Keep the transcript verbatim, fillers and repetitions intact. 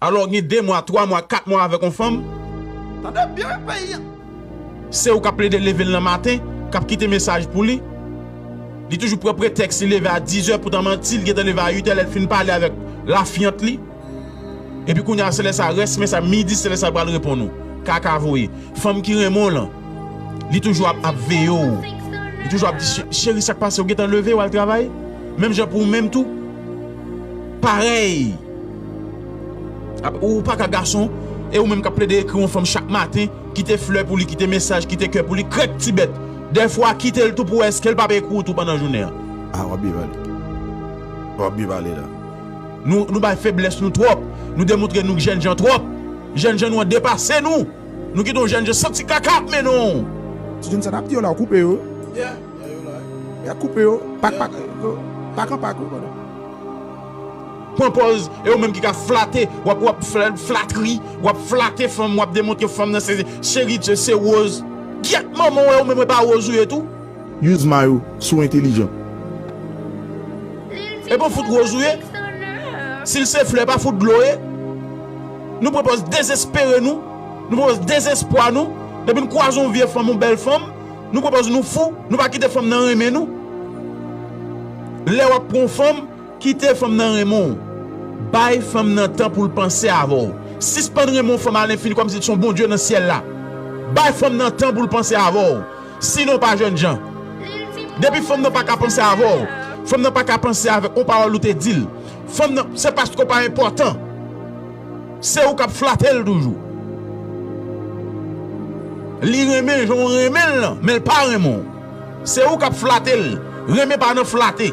Alò, gen de mwa, twa mwa, kat mwa avèk yon fanm. Tande byen, peyi a. Se ou k ap plede leve l nan maten, k ap kite mesaj pou li. Li toujou pran pretèks li leve a diz è, poutan manti, li gentan leve a uit è, lè l fin pale avèk lafyant li. Epi kounye a, se lè sa, rès men sa, midi, se lè sa l pral reponn ou. Kaka voye. Fanm ki renmen w lan, li toujou ap, ap veye w. Li toujou ap di, "Che-, cheri, sa k pase? Ou gentan leve, w al travay?" Menm jan pou ou menm tou. Parèy. Ap, ou pa ka gason, e ou menm k ap plede ekri yon fanm chak maten, kite flè pou li, kite mesaj, kite kè pou li, krèk ti bèt. Dèfwa, kite l tou pou wè èske l p ap ekri w tou pandan jounen an. Ah, w ap byen pale. W ap byen pale la. Nou, nou bay feblès nou twòp. Nou demontre nou jènjan twòp. Jènjan nou an depase nou. Nou kite yon jènjan santi kaka ap mennen w. Ti jèn sa n ap di yo la, w koupe yo. Ya, koupe yo. Pak, pak, pak an pak, wi, brother. Pran pòz, e ou menm ki ka flate, w ap, w ap fla-, flatri, w ap flate fanm, w ap demontre fanm nan se, se cheri, se, se woz. Gyèt manman w, e ou menm e pa woz ou ye tou. Use may ou, si w entelijan. E bon fout woz ou ye. Si l se flè, pa fout dlo ye. Nou pran pòz dezespere nou. Nou pran pòz dezespwa nou. Depi n kwaze yon vye fanm, yon bèl fanm, nou pran pòz nou fou. Nou pa kite fanm nan renmen nou. Lè w ap pran yon fanm, kite fanm nan renmen w. Bay fanm nan tan pou l panse avè w. Sispann renmen yon fanm alenfini kòmsi l se yon Bondye nan syèl la. Bay fanm nan tan pou l panse avè w. Sinon, pa jènjan. Depi fanm nan pa ka panse avè w, fanm nan pa ka panse avèk yon pawòl ou te di l, fanm nan, se paske w pa enpòtan. Se ou k ap flate l toujou. Li renmen jan w renmen l lan, men l pa renmen w. Se ou k ap flate l. Renmen pa nan flate.